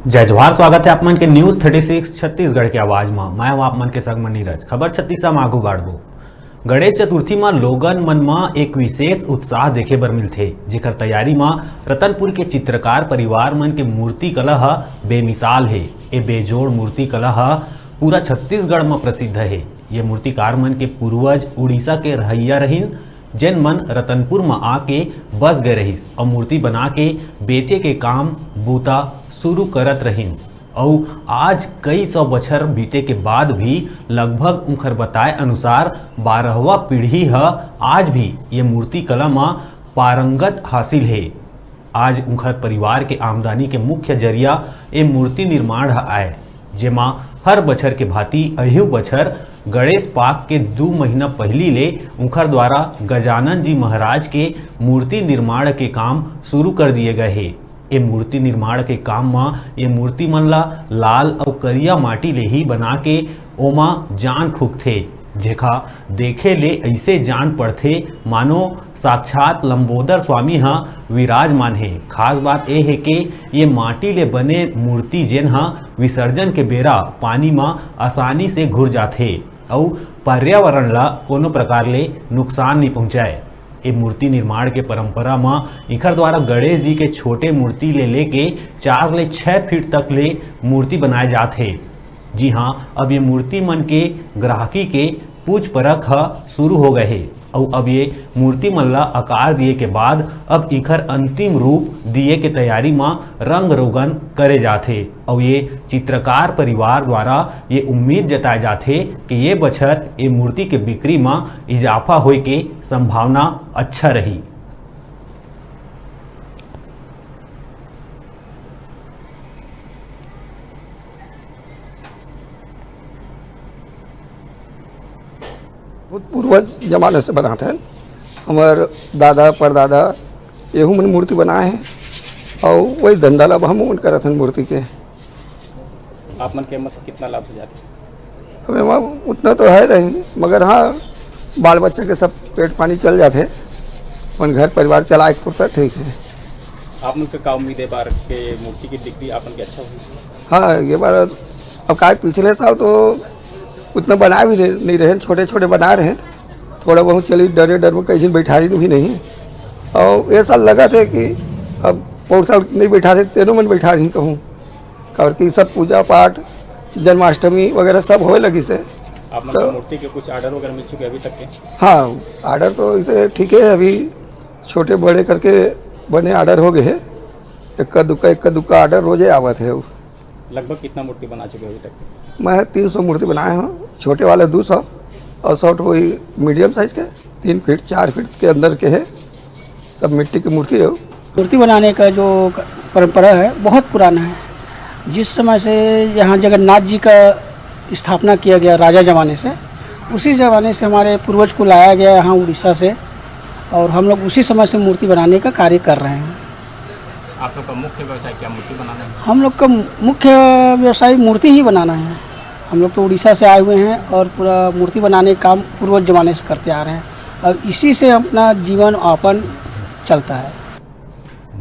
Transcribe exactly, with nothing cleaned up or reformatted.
जय जोहार, स्वागत है आप मन के न्यूज़ थर्टी सिक्स छत्तीसगढ़ के आवाज म। मैं हूं आप मन के संग म नीरज। खबर छत्तीसा म आगू बाढ़बो। गणेश चतुर्थी म लोगन मन म एक विशेष उत्साह देखे बर मिलथे, जेकर तैयारी म रतनपुर के चित्रकार परिवार मन के मूर्ति कला ह बेमिसाल हे। ए बेजोड़ मूर्ति कला ह पूरा छत्तीसगढ़ म प्रसिद्ध हे। ये मूर्तिकार मन के पूर्वज उड़ीसा के रहइया रहिन, जेन मन रतनपुर म आके बस गए रहिस अउ मूर्ति बना के बेचे के काम बूता शुरू करत रहिन। अउ आज कई सौ बछर बीते के बाद भी लगभग उंखर बताए अनुसार बारहवाँ पीढ़ी ह आज भी ये मूर्ति कला म पारंगत हासिल हे। आज उंखर परिवार के आमदनी के मुख्य जरिया ए मूर्ति निर्माण ह आय, जेमा हर बछर के भांति अहिउ बछर गणेश पाक के दू महीना पहिली ले उंखर द्वारा गजानन जी महाराज के मूर्ति निर्माण के काम शुरू कर दिए गए हे। ए मूर्ति निर्माण के काम म ये मूर्ति मन ला लाल अउ करिया माटी ले ही बना के ओमा जान फूकथे, जेखा देखे ले अइसे जान पड़थे मानो साक्षात लंबोदर स्वामी ह विराजमान हे। खास बात ए हे के ये माटी ले बने मूर्ति जेन ह विसर्जन के बेरा पानी म आसानी से घुर जाथे अउ पर्यावरण ला कोनो प्रकार ले नुकसान नइ पहुंचाय। ए मूर्ति निर्माण के परंपरा म इखर द्वारा गणेश जी के छोटे मूर्ति ले लेके चार ले छह फीट तक ले मूर्ति बनाए जात हे। जी हाँ, अब ये मूर्ति मन के ग्राहकी के पूछ परख ह शुरू हो गए हे अउ अब ये मूर्ति मन ला आकार दिए के बाद अब इखर अंतिम रूप दिए के तैयारी म रंग रोगन करे जात हे अउ ये चित्रकार परिवार द्वारा ये उम्मीद जताए जात हे कि ये बछर ये मूर्ति के बिक्री म इजाफा होए के संभावना अच्छा रही। बहुत पूर्वज जमाने से बनात हे। हमर दादा परदादा एहू मन मूर्ति बनाए हे अउ वही धंधा ला अब हम मन करत हन मूर्ति के। आप मन के एमा से कितना लाभ हो जाथे? अब एमा उतना तो है नहीं, मगर हाँ, बाल बच्चा के सब पेट पानी चल जाथे, अपन घर परिवार चलाए के पुरता ठीक है। आप मन के का उम्मीद है बार के मूर्ति की बिक्री आप मन के अच्छा होही? हाँ, ये बार अब का पिछले साल तो उतना बनाए भी नहीं, नहीं रहे, छोटे छोटे बना रहे, थोड़ा बहुत चली डरे डर में कहीं बैठारी भी नहीं। और ये साल लगा थे कि अब पौर साल नहीं बैठा रहे, तेनो मन बैठा रही कहूँ, काबर कि सब पूजा पाठ, जन्माष्टमी वगैरह सब होए लगिस हे। आप मन तो को मूर्ति के कुछ ऑर्डर वगैरह मिल चुके हैं अभी तक के? हाँ, ऑर्डर तो इसे ठीक है, अभी छोटे बड़े करके बने ऑर्डर हो गए हैं। इक्का दुक्का, इक्का दुक्का ऑर्डर रोजे आवत है। लगभग कितना मूर्ति बना चुके हो अभी तक? मैं तीन सौ मूर्ति बनाए हूँ, छोटे वाले दो सौ और शॉर्ट वही मीडियम साइज के तीन फीट चार फीट के अंदर के है, सब मिट्टी की मूर्ति है। मूर्ति बनाने का जो क-, परंपरा है, बहुत पुराना है। जिस समय से यहाँ जगन्नाथ जी का स्थापना किया गया राजा जमाने से, उसी जमाने से हमारे पूर्वज को लाया गया यहाँ उड़ीसा से, और हम लोग उसी समय से मूर्ति बनाने का कार्य कर रहे हैं। आप लोग का मुख्य व्यवसाय क्या, मूर्ति बनाना है? हम लोग का मुख्य व्यवसाय मूर्ति ही बनाना है। हम लोग तो उड़ीसा से आए हुए हैं और पूरा मूर्ति बनाने का काम पूर्वज जमाने से करते आ रहे हैं, और इसी से अपना जीवन यापन चलता है।